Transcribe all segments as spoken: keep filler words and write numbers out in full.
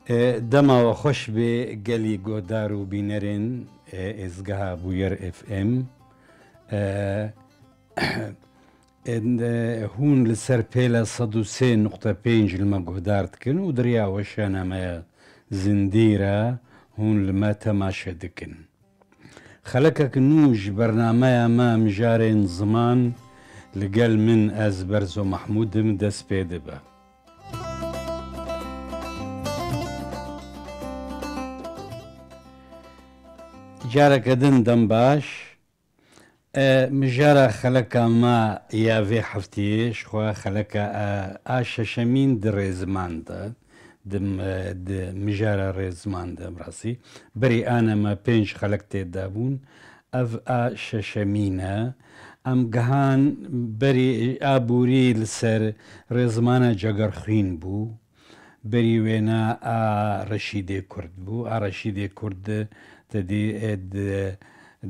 E, dema we xweş bê gelî guhdar û bînerên, e, êzgeha Bûyer F M. E, e, hûn li ser pêla sed û sê nokta pênc li me guhdar dikin û di riya weşana me ya zindî re hûn li me temaşe dikin. Xelekek nû ji bernameya me Mijarên Ziman li gel min ez Berzo Mehmûd im dest pê dibe. Careke din dem baş. E, mijara xeleka me ya vê hefteyê ji xwe xeleka, e, a şeşemîn di rêziman de, di, e, di mijara rêziman de, bi rastî. Berî ane me pênc xelek tê de bûn. Ev a şeşemîn e. Em gihan berî a borî li ser rêzimana Cegerxwîn bû. Berî wêna a Reşîdê Kurd bû. A Reşîdê Kurd di, te dî, e, di,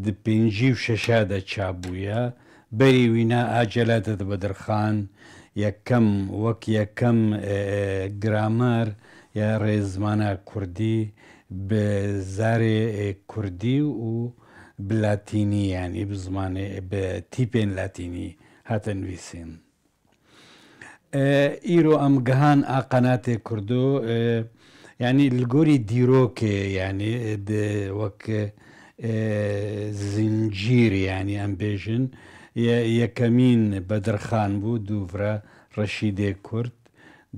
di pêncî û şeşa de çap bûye. Berî wîna a Celadet Bedirxan yekem, wek yekem, e, e, gramer ya rêzimana kurdî bi zarê, e, kurdî û bi latînî, yanî bi zimanê, bi tîpên latînî hate nivîsîn. E, îro em gihan a qenatê Kurdo, e, yanî li gorî dîrokê, yanî, e, di wek, e, zincîr, yanî em bêjin, ye-, yekemîn Bedirxan bû, dûvre Reşîdê Kurd,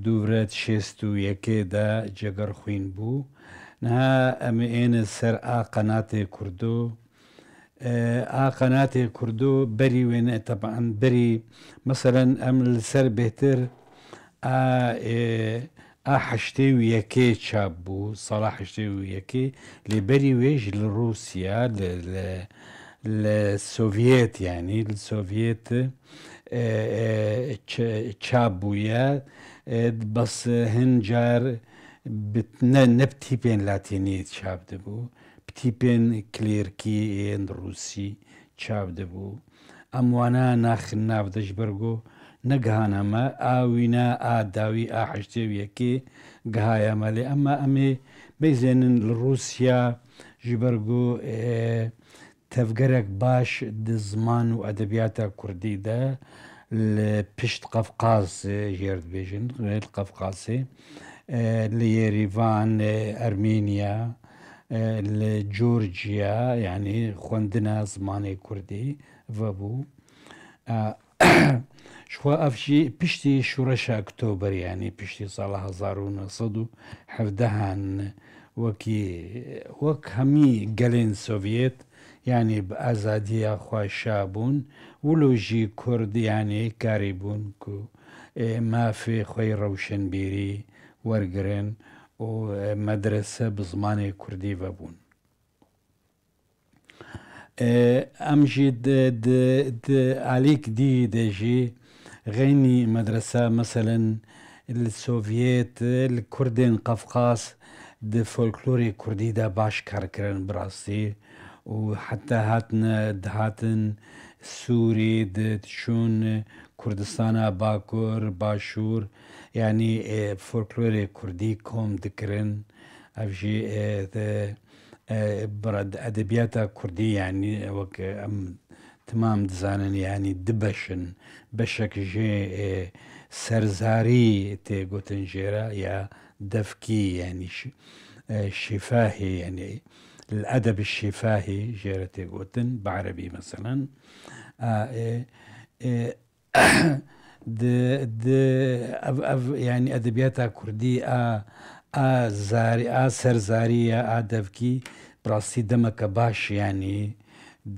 dûvre şêst û yekê de Cegerxwîn bû. Niha em ê êne ser a qenatê Kurdo. E, a qenatê Kurdo berî wê ne, teban berî, meselen, em li ser bêhtir a, e, a heştê û yekê çap bû, sala heştê û yekê, lê berî wê jî li Rûsya, li, li, li Sovyet, yanî li Sovyet, e, e, ç-, çap bûye, e, bes hin car bi, ne, ne bi tîpên latînî çap dibû. Bi tîpên klêrkî yên rûsî çav dibû. Em wana naxin nav de ji ber ku negihana me, a wîna a dawî a heştê û yekê gihaya me lê. Ema em ê beyzênin li Rûsya ji ber ku, e, tevgerek baş di ziman û edebiyata kurdî de li pişt Qafqaz, e, jêr dibêjin, li Qafqazê, e, li Yerîvan, e, Ermêniya, e, li Georgia, yanî xwendina zimanê kurdî vebû. E, ji xwe ev jî piştî Şoreşa Oktober, yanî piştî sala hezar û neh sed û hevdehan wekî, wek hemî gelên Sovyet, yanî bi azadiya xwe şa bûn, wilo jî Kurd, yanî karîbûn ku, e, mafê xwe yê rewşenbîrî wergirin û, e, medrese bi zimanê kurdî vebûn. E, em jî di, di, di alîk dî de jî xeynî medresa, meselen, li Sovyet, li Kurdên Qafqaz di folklorê kurdî de baş kar kirin bi rastî û heta hatine, dihatin Sûrî, di, diçûn Kurdistana Bakur, Başûr, yanî, e, folklorê kurdî kom dikirin. Ev jî, e, di, e, bira-, edebiyata kurdî, yanî wek em timam dizanin, yanî du beş in. Beşek jê, e, serzarî tê gotin jê re ya devkî, yanî şi-, e, şîfahî, yanî el edeb şîfahî jê re tê gotin, bi erebî meselen. A, e, e, di, di, ev, ev, yanî edebiyata kurdî a, a zarî, a serzarî ya, a devkî bi rastî demeke baş, yanî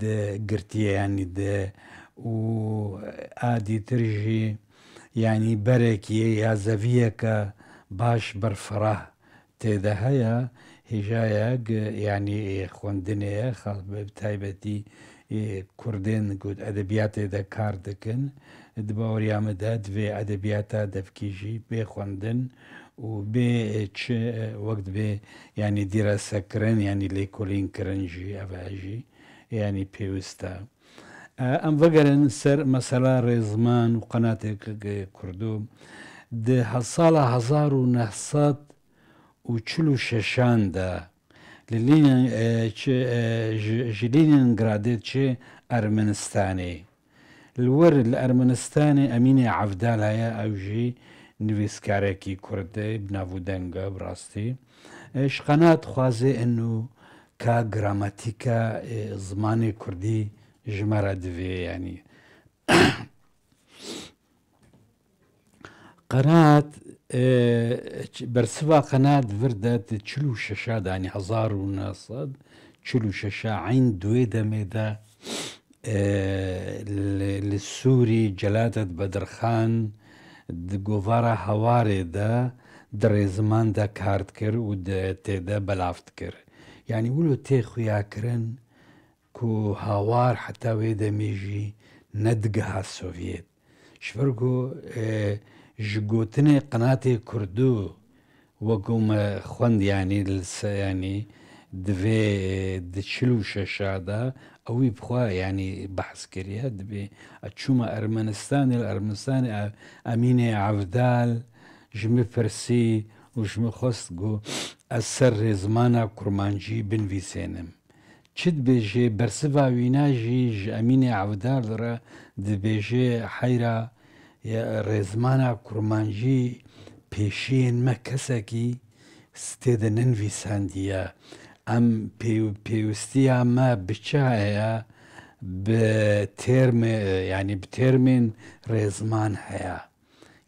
di girtiye, yanî di û a dîtir jî, yanî berekî ya zeviyeke baş berferah tê de heye, hêjayek, yanî, ê, xwendinê ye, xas bi taybetî, ê, Kurdên ku edebiyatê de kar dikin. Di baweriya min de divê edebiyata devkî jî bê xwendin û bê, ê, çi, ê, wek dibê, yanî dîresekirin, yanî lêkolînkirin jî, ev e jî, yanî pêwist e. E, em vegerin ser mesela rêziman û qenatê k-, k-, Kurdo. Di he-, sala hezar û neh sed û çil û şeşan de li Lenin, e, çi, e, ji, ji Leningradê çi Ermenistanê. Li wir li Ermenistanê Emînê Evdal heye, ew jî nivîskarekî Kurd e, bi nav û deng e, bi rastî. E, ji qenat dixwaze eno ka gramatîka, e, zimanê Kurdî ji me re divê, yanî. Qenat, e, ç-, bersiva Qenat vir de di çil û şeşa de, yanî hezar û neh sed çil û şeşa eyn di wê demê de, e, li, li Sûrî Celadet Bedirxan di govara Hawarê de di rêziman de kar dikir û di, tê de belav dikir. Yanî wilo tê xuyakirin ku Hawar heta wê demê jî nedigiha Sovyet. Ji ber ku, e, ji gotinê qenatê Kurdu, wekû me xwend, yanî li se-, yanî divê, e, di çil û şeşa de ewî bi xwe, yanî behs kiriye, dibê ez çûma Ermenistanê, li Ermenistanê e-, Emînê Evdal ji min pirsî û ji min xwest ku ez ser rêzimana kurmancî binivîsênim. Çi dibêje, bersiva wîna jî ji Emînê Evdal re dibêje, heyra ye, rêzimana kurmancî pêşiyên me kesekî stê de nenivîsandiye. Em pêw-, pêwistiya me bi çi heye? Bi termê, yanî bi termên rêziman heye.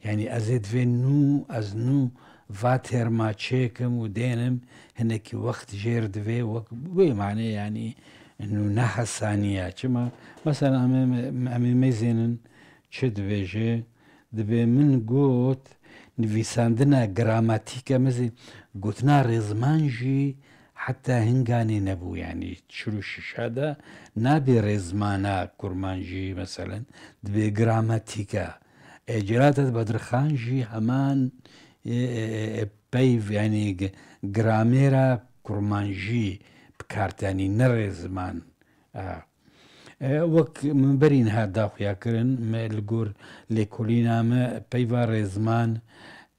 Yanî ez ê divê nû, ez nû va terma çêkim û dênim, hinekî wext jêr divê, wek wê manê, yanî nû ne hesaniye. Çima? Mesela em ê, em ê mêzênin çi dibêje? Dibê min got, nivîsandina gramatîke, mezê gotina rêziman jî heta hinganê nebû, yanî çil û şeşa de nabê rêzimana kurmancî, meselen, dibê gramatîke. E, Celadet Bedirxan jî heman, e, e, e, peyv, yanî g-, gramêra kurmancî bi kar tî, yanî ne rêziman. E, e, wek min berî niha da xuya kirin, me li gor lêkolîna me peyva rêziman,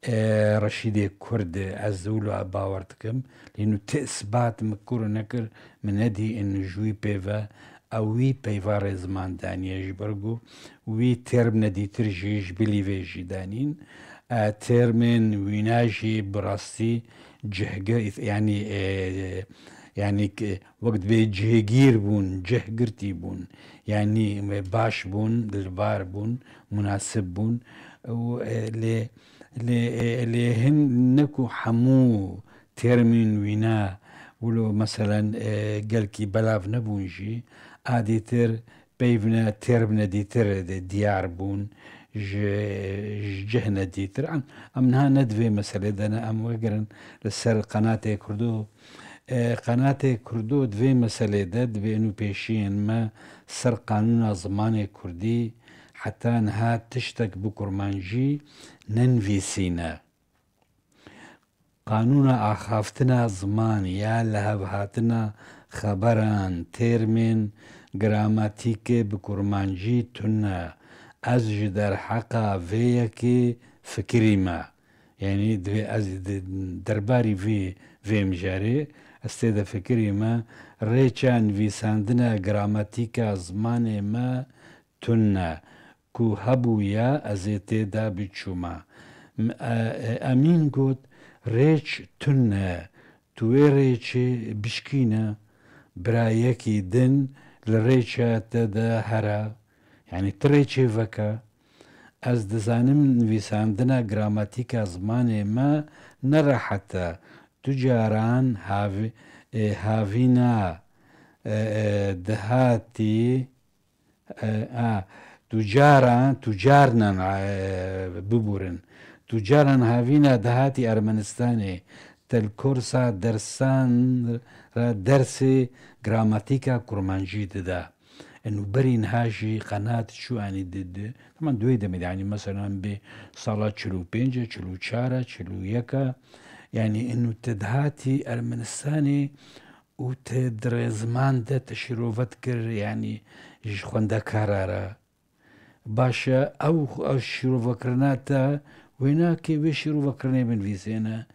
e, Reşîdê Kurd, ez wilo bawer dikim. Lê nû ti isbat min kir û nekir, min nedî in ji wî pê ve ew wî peyva rêziman daniye, ji ber ku wî termne dîtir jî ji bilî vê jî danîn. E, termên wîna jî bi rastî cihgir, yanî, e, yanî ki wek dibê cihgîr bûn, cih girtî bûn. Yanî, e, baş bûn, dilbar bûn, munasib bûn. Û, e, lê, lê, e, lê hin ne ku hemû termên wîna, wilo meselen, e, gelkî belav nebûn jî, adîtir peyvne termne dîtir de diyar bûn, ji, ji cihne dîtir. Em, em niha ne di vê meselê de ne, em wegerin li ser qenatê Kurdo. E, qenatê Kurdo di vê meselê de, di vê nûpêşiyên me ser qanûna zimanê Kurdî, heta niha tiştek bi kurmancî nenivîsîne. Qanûna axaftina ziman ya lihevhatina xeberan, termên, gramatîkê bi kurmancî tune. Ez ji derheqa vê yekê fikirî me. Yanî divê ez di derbarî vê, vê mijarê ez tê de fikirî me, rêça nivîsandina gramatîka zimanê me tune. Ku hebûya ez ê tê de biçûma. M-, e, e, Emîn got, rêç tune, tu wê rêçê bişkîne, bira yekî din li rêça te de here, yanî tu rêçê veke. Ez dizanim nivîsandina gramatîka zimanê me ne rehet e. Tu caran havî-, e, havîna, e, e, dihatî, E, a, tu caran, tu carnan, e, biburin. Tu caran havîna dihatî Ermenistanê, te li korsa dersan re dersê gramatîka kurmancî dida. Û berî niha jî qenat çû, anî di, di, heman di wê demê de, yanî mesela bê sala çil û pênc e, çil û çar e, çil û yek e. Yanî û te dihatî Ermenistanê û te di rêziman de te şîrove dikir, yanî ji xwendekara re. Baş e, ew, ew şîrovekirina te wê nake, wê şîrovekirinê binivîsêne.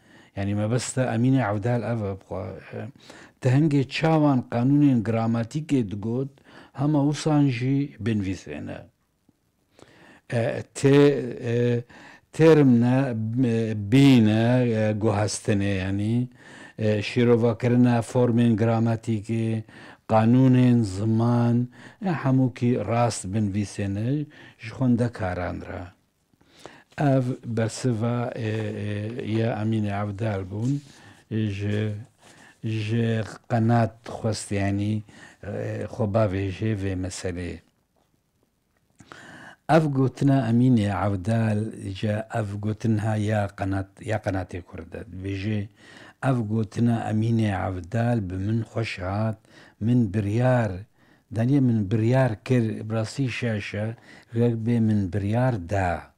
Yanî mebesta Emînê Evdal ev e, bixwe, e, te hingê çawan qanûnên gramatîkê digot, hema wisan jî binivîsê ne. E, tê-, e, term ne, e, bîne, e, guhestinê, yanî, e, şîrovakirina formên gramatîkê, qanûnên ziman, e, hemûkî rast binivîsê ne, ji xwendekaran re. Ev bersiva, e, e, ya Emînê Evdal bûn, e, ji, ji Qenat xwest, yanî, e, xwe bavêje vê meseleyê. Ev gotina Emînê Evdal, ji ev gotin ha ya Qenat, ya Qenatê Kurd e. Dibêje, ev gotina Emînê Evdal bi min xweş hat, min biryar, daniye min biryar kir, bi rastî şaş e, rêk bê min biryar da.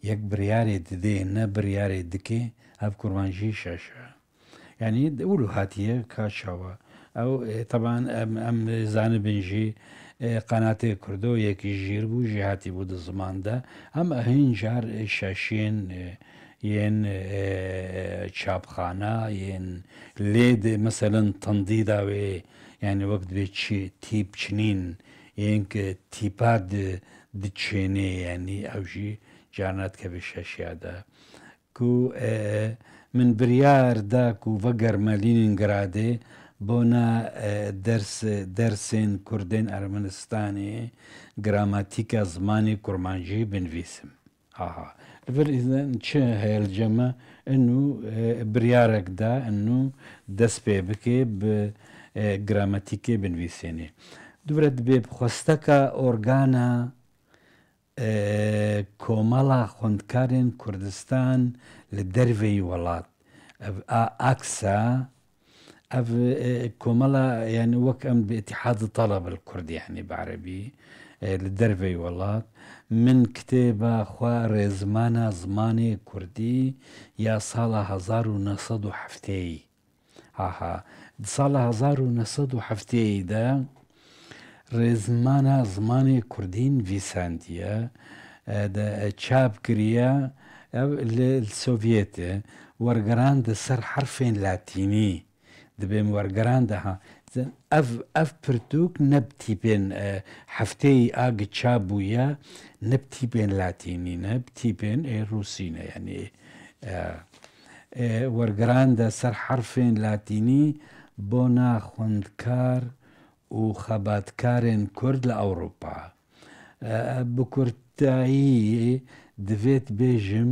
Yek biryarê didê, ne biryarê dike, ev kurmancî şaş e. Yanî wilo hatiye ka çawa. Ew, e, teban em, em zanibin jî, e, Qenatê Kurdo yekî jîr bû, jî hatî bû di ziman de. Em hîn car, e, şaşiyên, e, yên, e, çapxana, yên lê de, meselen, tendîda wê, yanî wek dibê çi, tîp çinîn, yên ki tîpa di, diçênê, yanî ew jî carna dikeve şaşiya de. Ku, e, min biryar da ku vegerme Lenîngradê bona, e, ders, dersên Kurdên Ermenistanê gramatîka zimanê kurmancî binivîsim. Aha. Li vir îzen çi heye li cem me? Inu, e, biryarek da, inu dest pê bike bi, e, gramatîkê binivîsênê. Dûre dibê bi xwesteka organa, e, Komela Xwendkarên Kurdistan li derveyî welat. Ev a, aksa, ev, e, komela, yanî wek em bi Îtîhad Talab el Kurd, yanî bi erebî, e, li derveyî welat. Min kitêba xwe Rêzimana Zimanê Kurdî ya sala hezar û neh sed û heftê, Aha, di sala hezar û neh sed û heftê de Rêzimana Zimanê Kurdî nivîsandiye, e, de, e, çap kiriye, ev li, li Sovyetê wergerand ser herfên latînî. Dibêm wergerand, ha. Ev, ev pirtûk ne bi tîpên, e, hefteyî a gi çap bûye, ne bi tîpên latînî ne, bi tîpên, e, rûsî ne, yanî, e, e, wergeran de ser herfên latînî bona xwendkar û xebatkarên Kurd li Ewropa. E, bi kurtayî divêt bêjim,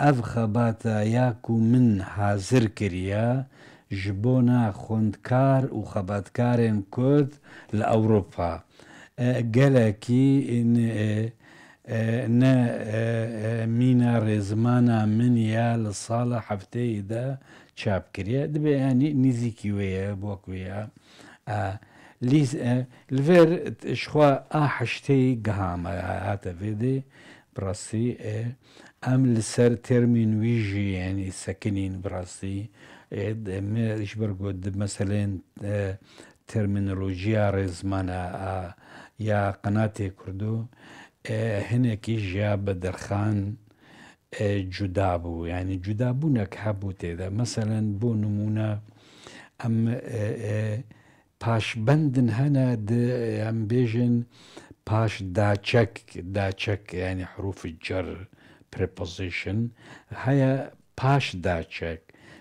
ev xebata ya ku min hazir kiriye ji bona xwendkar û xebatkarên Kurd li Ewropa. E, gelekî, e, e, ne, e, e, mîna rêzimana min ya li sala hefteyê de çap kiriye. Dibê, yanî, nîzîkî wê ye, wek wê ye. E, lîs-, e, li vir t-, ji xwe a heşteyî giha me hate vê dê, bi rastî, e, em li ser termên wî jî, yanî, sekinîn bi rastî. E, de-, me ji ber ku di meselên, e, termînolojiya rêzimana, a, ya qenatê Kurdo, e, hinekî ji ya Bedirxan, e, cuda bû. Yanî cudabûnek hebû tê de. Meselen, bo nimûne, em, e, e, paşbendin hene di, em bêjin, paş daçek, daçek, yanî hurûf cer, preposition, heye paş daçek.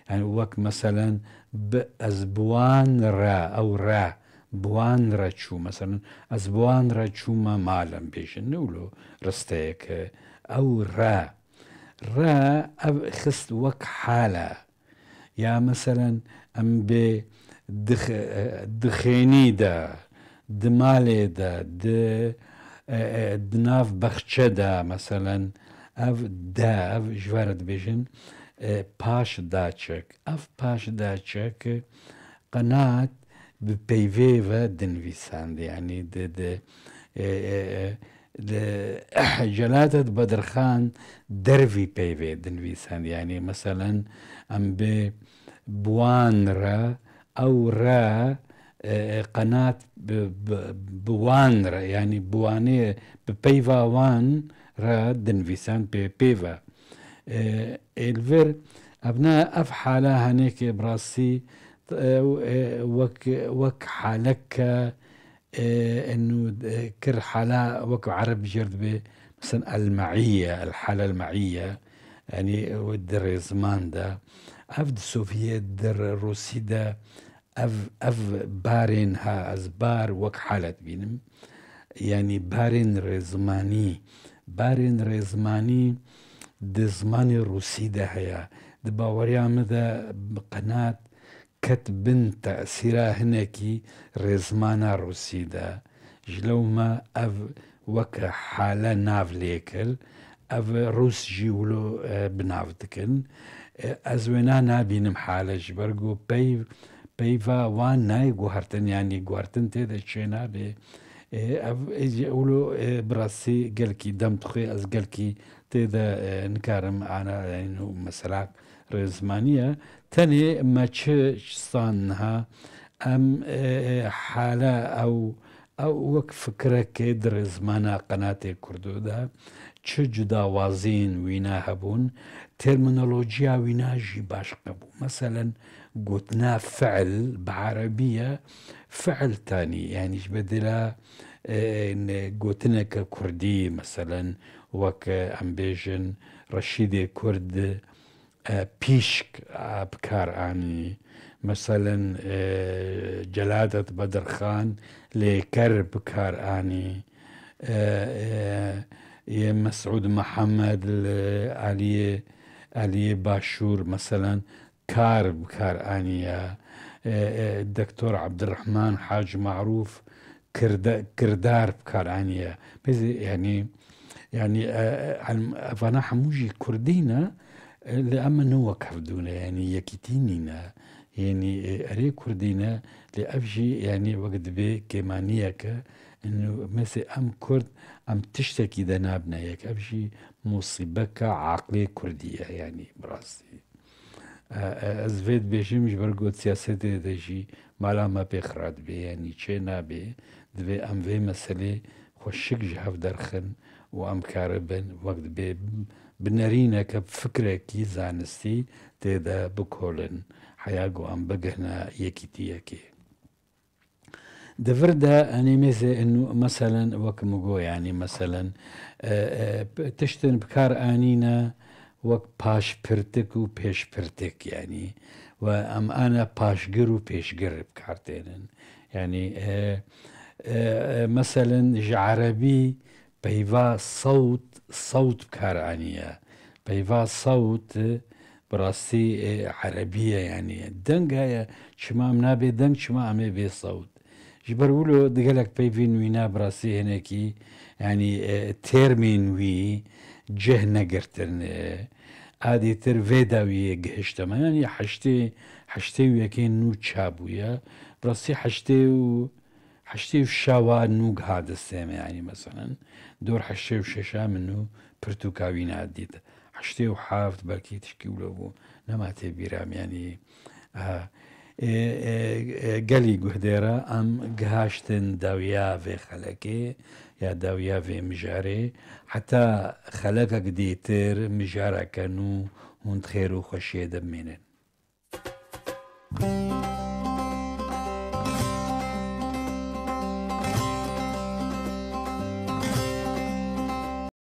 Yanî wek meselen, bi, ez bi wan re, ew re, bi wan re çû. Meselen, ez bi wan re çûme mal, em bêjin, ne wilo risteyek e. Ew re. Re, ev xist wek hal e. Ya meselen, em bê dix-, e, dixênî de, di malê de, di, e, e, di nav bexçe de, meselen, ev de, ev ji we re dibêjin, e, paş daçek. Ev paş daçek qenat bi peyvê ve dinivîsand. Yanî di, di, e, e, e, di Celadet Bedirxan dervî peyvê dinivîsand. Yanî meselen, em bê bi wan re, ew re, e, e, qenat bi, bi, bi wan re, yanî bi wanê, bi peyva wan re dinivîsand pê, pê ve. E, ê li vir Ev ne, ev hala henêkê bi rastî, e, e, wek, wek haleke, e, enu, e, kir hala wek ereb jêr dibe, mesela el-me'iyye, el-hale el-me'iyye, yanî di rêzman de. Ev di Sovyet, di Rûsî de, ev, ev barên ha, ez bar wek hale dibînim. Yanî barên rêzmanî, barên rêzmanî di zimanê Rûsî de heye. Di baweriya min de qenat ket bin tesîra hinekî rêzmana Rûsî de. Ji lewma ev weke hale nav lê kir. Ev Rûs jî wilo, e, bi nav dikin. E, ez wêna nabînim hale ji ber ku peyv-, peyva wan nayê guhertin, yanî guhertin tê de çênabe. E, ev, e, wilo, e, bi rastî gelkî dem dixwe, ez gelkî tê de, e, nikarim ana, yanî, mesela rêzmanî ye. Tenê me çi stan niha? Em, e, e, hale ew, ew wek fikrekê di rêzmana qenatê Kurdo de çi cudawaziyên wîna hebûn, terminolojiya wîna jî baş qebû. Meselen, gotina fi'l bi erebî ye, fi'l tanî, yanî ji bedela, e, ne, gotineke kurdî, meselen, wek, e, em bêjin, Reşîdê Kurd, e, pîşk, e, bi kar anî. Meselen, e, Celadet Bedirxan lêker bi kar anî. E, e, yê Mesûd Mihemed li aliyê, aliyê Başûr, meselen, kar bi kar aniye. E, e, Doktor Ebdirehman Hac Marûf kirde-, kirdar bi kar aniye. Pêzê, yanî, yanî, e, e, em, evana hemû jî kurdî ne, e, lê em ne wek hev dû ne, yanî yekîtî nîne. Yanî, e, erê kurdî ne, lê ev jî, yanî, wek dibê kêmaniyeke, inu, mesê em kurd, em tiştekî de nabine yek. Ev jî musîbeka aqlê kurdî ye, yanî, bi rastî. E, e, ez vê dibêjim ji ber ku siyasetê de jî mala me pê xira dibe, yanî çê nabe, divê em vê meselê xweşik ji hev derxin û em karibin wek dibê bi nerîneke, fikrekî zanistî tê de bikolin, heya ku em bigihne yekîtiyekê. Di vir de, enê mêze inu, meselen, wek min got, yanî, meselen, e, e, p-, tiştin bi kar anîne wek paşpirtik û pêşpirtik, yanî, we em ana paşgir û pêşgir bi kar tênin. Yanî, e, e, e, meselen, ji erebî peyva sewt, sewt bi kar aniye. Peyva sewt, bi rastî, e, erebî ye, yanî. Deng heye, çima em nabê deng, çima em ê bê sewt. Ji ber wilo di gelek peyvên wîna bi rastî hinekî, yanî, e, termên wî cih negirtin, e, adîtir vê dawiyê gihişte me. Yanî heştê, heştê û yekê nû çabûye. Bi rastî heştê û heştê û şeş a nû giha destê me, yanî, meselen, dor heştê û şeş a min nû pirtûka wîna dît. Heştê û heft belkî tişkî wilo bû, nema tê bîra min, yanî, aha. Ê, ê, ê, gelî guhdêra, em gihaştin dawiya vê xelekê ya dawiya vê mijarê, heta xelekek dîtir, mijareke nû hûn di xêr û xweşiyê de bimînin.